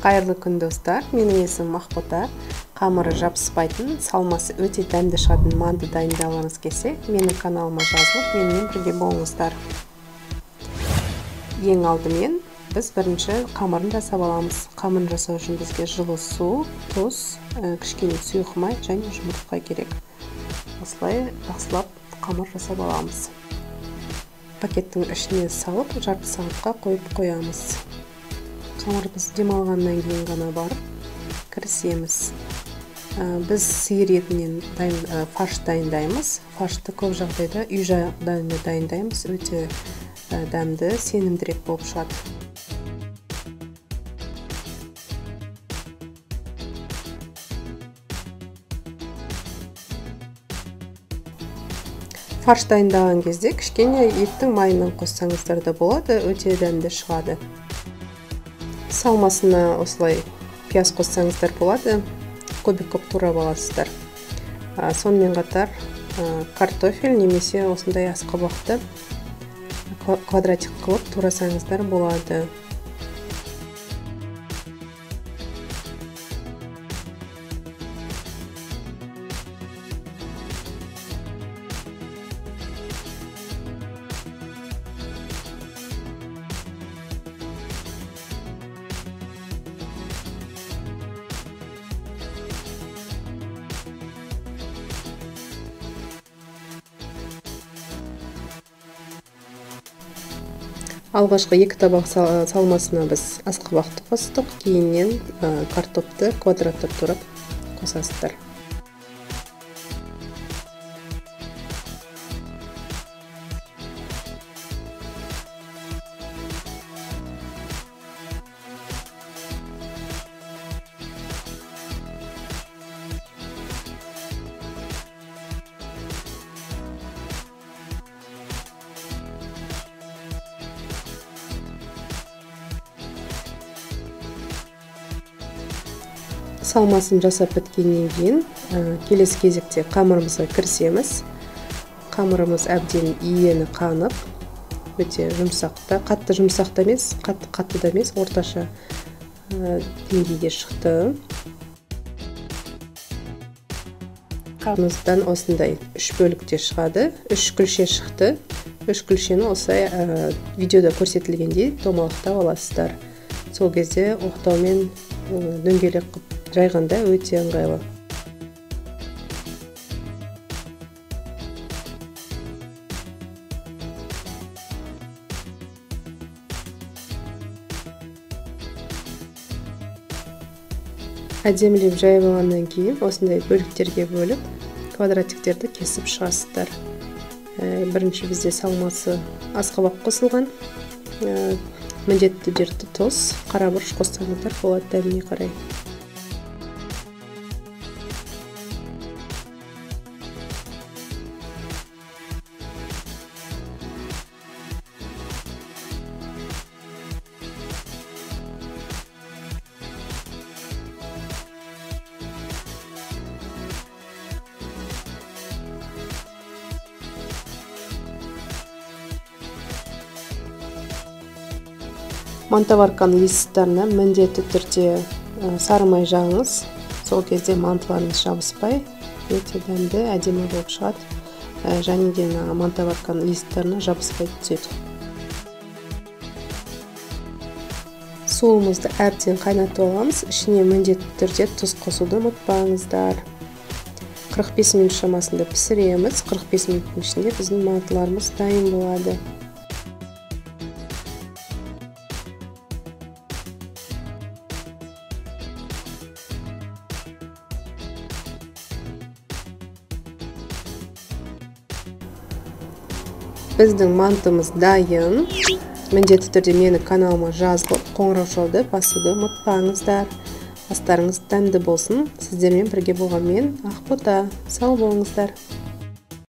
Қайырлы күн, достар. Менің есімім Ақбота. Қамыры жабыспайтын, салмасы өте дәмді шығатын манты дайындағыңыз келсе, менің каналыма жазылып, менімен бірге болыңыздар. Ең алдымен біз бірінші қамырын жасап аламыз. Қамырын жасау үшін бізге жылы су, тұз, кішкене сұйық май және жұмыртқа керек. Осылай жақсылап қамыр жасап аламыз. Пакеттің ішіне салып, жарты сағатқа қойып қоямыз. Қамырымыз демалғаннан кейін ғана барып кірісеміз. Біз сиыр етінен фарш дайындаймыз. Фаршты көп жағдайда үй жағдайында дайындаймыз. Өте дәмді, сенімдірек болып шығады. Фарш дайындаған кезде кішкене еттің майынан қоссаңыздар да болады, өте дәмді шығады. Салмасына осылай пияз қоссаңыздар болады, көбік көп турап аласыздар. Сонымен қатар картофель немесе осындай асқабақты квадратик қылып турасаңыздар болады. Алғашқы 2 табақ салмасына біз асқабақты қостық, кейіннен картопты квадраттап турап қосасыздар. Салмасын жасап біткеннен кейін келесі кезекте қамырымызға кірісеміз. Қамырымыз әбден иені қанып, өте жұмсақ та, қатты жұмсақ та емес, қатты қатты да емес, орташа деңгейде шықты. Қамырымыздан осындай 3 бөлікте шығады, 3 күлше шықты. 3 күлшені осылай видеода көрсетілгендей домалақтап аласыздар. Сол кезде оқтаумен дөңгелек қылып жайғанда өте ыңғайлы. Әдемілеп жайып алғаннан кейін осындай бөліктерге бөліп квадратиктерді кесіп шығасыздар. Бірінші бізде салмасы асқабақ қосылған. Міндетті түрде тұз, қара бұрыш қоссаңыздар болады дәміне қарай. Мантоварканың листтарына міндетті түрде сары май жағыңыз. Сол кезде мантыларыңыз жабыспай, өте дәмді, әдемі болып шығады. Және де мантоварканың листтарына жабыспай түседі. Суымызды әбден қайнатып аламыз. Ішіне міндетті түрде тұз қосуды ұмытпаңыздар. 45 минут шамасында пісіреміз. 45 минуттың ішінде біздің мантыларымыз дайын болады. Біздің мантымыз дайын. Міндетті түрде менің каналыма жазылып, қоңыраушалды басуды ұмытпаңыздар. Астарыңыз дәмді болсын. Сіздермен бірге болған мен Ақбота. Сау болыңыздар.